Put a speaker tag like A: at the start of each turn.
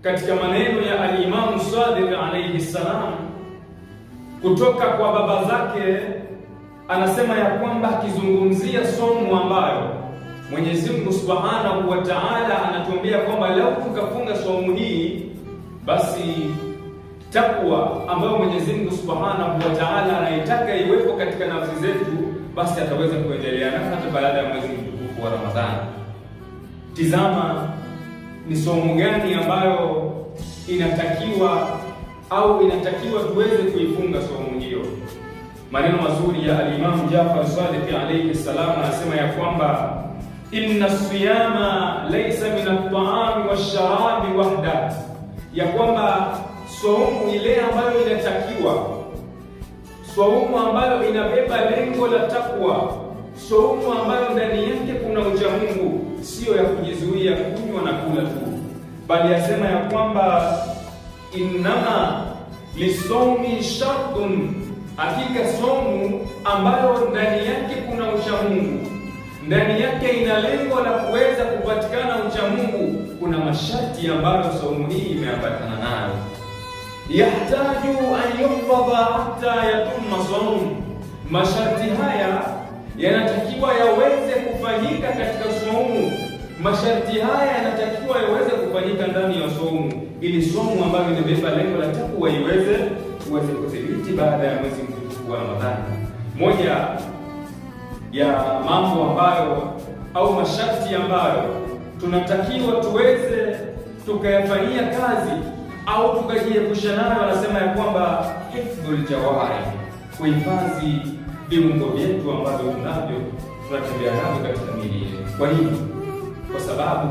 A: Katika maneno ya Alimamu Sadiq alayhi salam kutoka kwa baba zake, anasema ya kwamba akizungumzia somu ambayo Mwenyezi Mungu Subhanahu wa Ta'ala anatuambia kwamba lau tukafunga somu hii, basi takwa ambayo Mwenyezi Mungu Subhanahu wa Ta'ala anaitaka iwepo katika nafsi zetu, basi ataweza kuendelea nayo hata baada ya mwezi mtukufu wa Ramadhani. Tizama ni somo gani ambayo inatakiwa au inatakiwa tuweze kuifunga somo hiyo. Maneno mazuri ya Alimamu Jafar Sadiq alayhi salam anasema ya kwamba inna siyama laysa min at-ta'ami wash-sharabi wahda, ya kwamba saumu ile ambayo inatakiwa, saumu ambayo inabeba lengo la takwa, saumu ambayo ndani yake kuna uchamungu, siyo ya kujizuia kunywa na kula tu, bali yasema ya kwamba innama lisaumi shartun, hakika saumu ambayo ndani yake kuna uchamungu, ndani yake ina lengo la kuweza kupatikana uchamungu, kuna masharti ambayo saumu hii imeambatana nayo. Yahtaju an yuhfadha hatta yatumma saum, masharti haya yanatakiwa yaweze kufanyika katika saumu. Masharti haya yanatakiwa yaweze kufanyika ndani ya saumu, ili saumu ambayo imebeba lengo la takwa iweze kuweze kudhibiti baada ya mwezi mtukufu wa Ramadhani. Moja ya mambo ambayo au masharti ambayo tunatakiwa tuweze tukayafanyia kazi au tukajiepusha nayo, anasema ya kwamba hifdhul jawari, kuhifadhi viungo vyetu ambavyo tunavyo tunatembea navyo katika miili yetu. Kwa nini? Kwa sababu